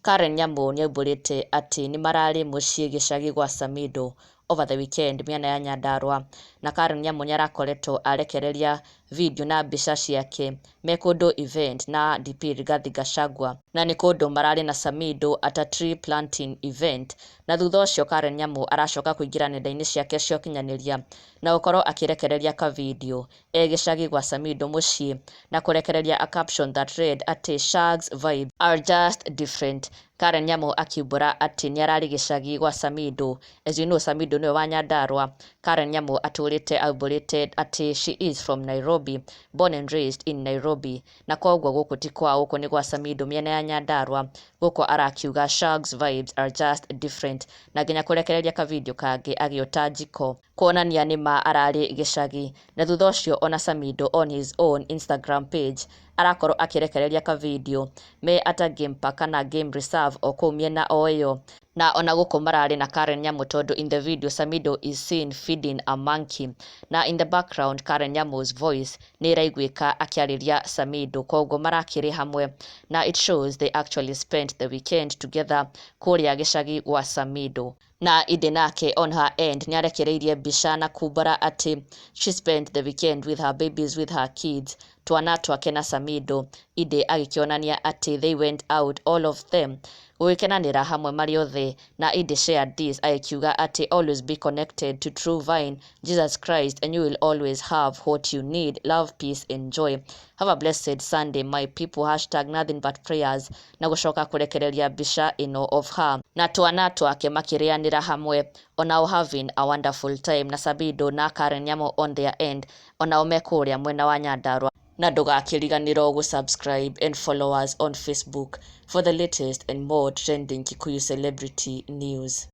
Karen Nyamu nĩaumbũrĩte atĩ nĩmararĩ mũciĩ gĩcagi gwa Samido over the weekend mĩena ya Nyandarua. Na Karen Nyamu nĩarakoretwo arekereria video na mbica ciake me kũndũ event na DP Rigathi Gachagua, na nĩ kũndũ mararĩ na Samido at a tree planting event. Na thutha ũcio Karen Nyamu aracoka kũingĩra nenda-inĩ ciake cia ũkinyanĩria na gũkorwo akĩrekereria ka video e gĩcagi gwa Samido mũciĩ, na kũrekereria a caption that read atĩ "Shags vibes are just different". Karen Nyamu akiumbũra atĩ nĩararĩ gĩcagi gwa Samido. As you know, Samido nĩwe wa Nyandarua. Karen Nyamu atũrĩte aumbũrĩte atĩ she is from Nairobi, born and raised in Nairobi, na koguo gũkũ ti kwao, gũkũ nĩ gwa Samido mĩena ya Nyandarua. Gũkũ arakiuga "Shags vibes are just different", na nginya kũrekereria ka video kangĩ agĩota njiko kuonania nĩma ararĩ gĩcagi. Na thutha ũcio ona Samido on his own Instagram page arakorwo akĩrekereria ka video me at a game park kana game reserve o kũu mĩena o ĩyo, na ona gũkũ mararĩ na Karen Nyamu, tondũ in the video Samido is seen feeding a monkey, na in the background Karen Nyamu's voice nĩ ĩraiguĩka akĩarĩria Samido. Koguo marakĩrĩ hamwe, na it shows they actually spent the weekend together kũrĩa gĩcagi gwa Samido. Na Ide nake on her end nĩarekereirie mbica na kumbũra atĩ she spent the weekend with her babies, with her kids, twana twake na Samido. Ide agĩkĩonania atĩ they went out, all of them, gũgĩkenanĩra hamwe marĩ othe. Na Ide shared this agĩkiuga atĩ "Always be connected to true vine, Jesus Christ, and you will always have what you need: love, peace and joy. Have a blessed Sunday, my people. #NothingButPrayers." Na gũcoka kũrekereria mbica ĩno of her na twana twake makĩrĩanĩra hamwe, onao having a wonderful time. Na Samido na Karen Nyamu on their end onao me kũrĩa mwena wa Nyandarua. Na ndũgakĩriganĩrwo gũ-subscribe and follow us on Facebook for the latest and more trending Kikuyu celebrity news.